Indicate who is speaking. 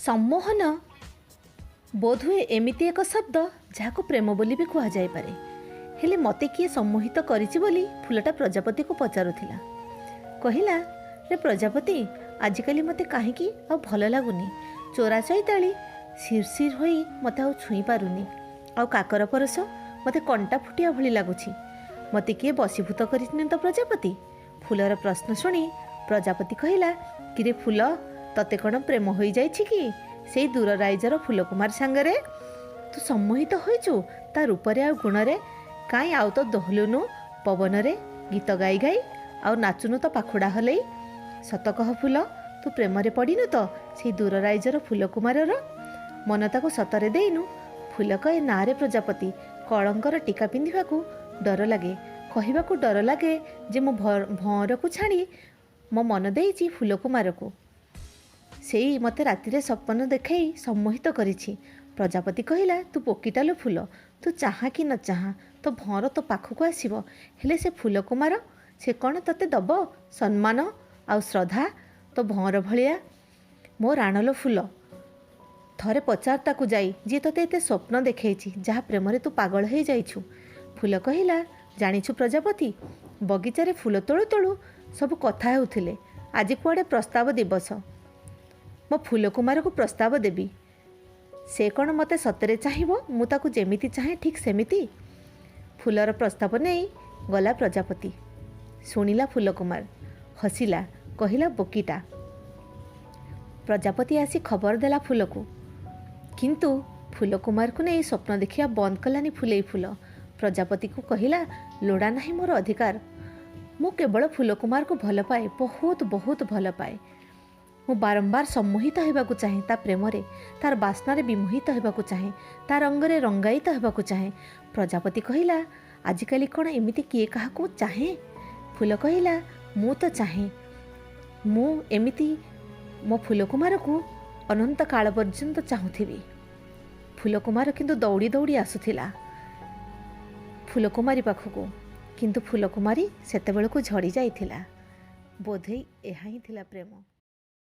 Speaker 1: ସମ୍ମୋହନ ବୋଧହୁଏ ଏମିତି ଏକ ଶବ୍ଦ, ଯାହାକୁ ପ୍ରେମ ବୋଲି ବି କୁହାଯାଇପାରେ। ହେଲେ ମୋତେ କିଏ ସମ୍ମୋହିତ କରିଛି ବୋଲି ଫୁଲଟା ପ୍ରଜାପତିକୁ ପଚାରୁଥିଲା। କହିଲା, ରେ ପ୍ରଜାପତି, ଆଜିକାଲି ମୋତେ କାହିଁକି ଆଉ ଭଲ ଲାଗୁନି। ଚୋରା ଚଇତାଳି ଶିରଶିର ହୋଇ ମୋତେ ଆଉ ଛୁଇଁ ପାରୁନି, ଆଉ କାକର ପରସ ମୋତେ କଣ୍ଟା ଫୁଟିଆ ଭଳି ଲାଗୁଛି। ମୋତେ କିଏ ବଶୀଭୂତ କରିନି ତ ପ୍ରଜାପତି? ଫୁଲର ପ୍ରଶ୍ନ ଶୁଣି ପ୍ରଜାପତି କହିଲା, କିରେ ଫୁଲ, ତତେ କ'ଣ ପ୍ରେମ ହୋଇଯାଇଛି କି ସେଇ ଦୂର ରାଇଜର ଫୁଲକୁମାର ସାଙ୍ଗରେ? ତୁ ସମ୍ମୋହିତ ହୋଇଛୁ ତା ରୂପରେ ଆଉ ଗୁଣରେ। କାଇଁ ଆଉ ତ ଦୋହଲୁନୁ ପବନରେ ଗୀତ ଗାଇ ଗାଇ, ଆଉ ନାଚୁନୁ ତ ପାଖୁଡ଼ା ହଲେଇ। ସତ କହ ଫୁଲ, ତୁ ପ୍ରେମରେ ପଡ଼ିନୁ ତ ସେଇ ଦୂର ରାଇଜର ଫୁଲକୁମାରର? ମନ ତାକୁ ସତରେ ଦେଇନୁ? ଫୁଲ କହେ, ନାରେ ପ୍ରଜାପତି, କଳଙ୍କର ଟୀକା ପିନ୍ଧିବାକୁ ଡର ଲାଗେ। କହିବାକୁ ଡର ଲାଗେ ଯେ ମୁଁ ଭଅଁରକୁ ଛାଡ଼ି ମୋ ମନ ଦେଇଛି ଫୁଲକୁମାରକୁ। ସେଇ ମୋତେ ରାତିରେ ସପନ ଦେଖାଇ ସମ୍ମୋହିତ କରିଛି। ପ୍ରଜାପତି କହିଲା, ତୁ ବୋକିଟାଲୋ ଫୁଲ, ତୁ ଚାହାଁ କି ନ ଚାହାଁ ତୋ ଭଅଁର ତୋ ପାଖକୁ ଆସିବ। ହେଲେ ସେ ଫୁଲକୁମାର, ସେ କ'ଣ ତୋତେ ଦବ ସମ୍ମାନ ଆଉ ଶ୍ରଦ୍ଧା ତୋ ଭଅଁର ଭଳିଆ? ମୋ ରାଣଲୋ ଫୁଲ, ଥରେ ପଚାର ତାକୁ ଯାଇ, ଯିଏ ତୋତେ ଏତେ ସ୍ୱପ୍ନ ଦେଖେଇଛି, ଯାହା ପ୍ରେମରେ ତୁ ପାଗଳ ହେଇଯାଇଛୁ। ଫୁଲ କହିଲା, ଜାଣିଛୁ ପ୍ରଜାପତି, ବଗିଚାରେ ଫୁଲ ତୋଳୁ ତୋଳୁ ସବୁ କଥା ହେଉଥିଲେ, ଆଜି କୁଆଡ଼େ ପ୍ରସ୍ତାବ ଦିବସ। ମୋ ଫୁଲକୁମାରକୁ ପ୍ରସ୍ତାବ ଦେବି। ସେ କ'ଣ ମୋତେ ସତରେ ଚାହିଁବ, ମୁଁ ତାକୁ ଯେମିତି ଚାହେଁ ଠିକ୍ ସେମିତି? ଫୁଲର ପ୍ରସ୍ତାବ ନେଇ ଗଲା ପ୍ରଜାପତି। ଶୁଣିଲା ଫୁଲକୁମାର, ହସିଲା, କହିଲା, ବୋକିଟା। ପ୍ରଜାପତି ଆସି ଖବର ଦେଲା ଫୁଲକୁ। କିନ୍ତୁ ଫୁଲକୁମାରକୁ ନେଇ ସ୍ୱପ୍ନ ଦେଖିବା ବନ୍ଦ କଲାନି ଫୁଲେଇ ଫୁଲ। ପ୍ରଜାପତିକୁ କହିଲା, ଲୋଡ଼ା ନାହିଁ ମୋର ଅଧିକାର। ମୁଁ କେବଳ ଫୁଲକୁମାରକୁ ଭଲ ପାଏ, ବହୁତ ବହୁତ ଭଲ ପାଏ। ମୁଁ ବାରମ୍ବାର ସମ୍ମୋହିତ ହେବାକୁ ଚାହେଁ ତା ପ୍ରେମରେ, ତାର ବାସ୍ନାରେ ବିମୋହିତ ହେବାକୁ ଚାହେଁ, ତା ରଙ୍ଗରେ ରଙ୍ଗାୟିତ ହେବାକୁ ଚାହେଁ। ପ୍ରଜାପତି କହିଲା, ଆଜିକାଲି କ'ଣ ଏମିତି କିଏ କାହାକୁ ଚାହେଁ? ଫୁଲ କହିଲା, ମୁଁ ତ ଚାହେଁ। ମୁଁ ଏମିତି ମୋ ଫୁଲକୁମାରକୁ ଅନନ୍ତ କାଳ ପର୍ଯ୍ୟନ୍ତ ଚାହୁଁଥିବି। ଫୁଲକୁମାର କିନ୍ତୁ ଦୌଡ଼ି ଦୌଡ଼ି ଆସୁଥିଲା ଫୁଲକୁମାରୀ ପାଖକୁ, କିନ୍ତୁ ଫୁଲକୁମାରୀ ସେତେବେଳକୁ ଝଡ଼ି ଯାଇଥିଲା। ବୋଧେ ଏହା ହିଁ ଥିଲା ପ୍ରେମ।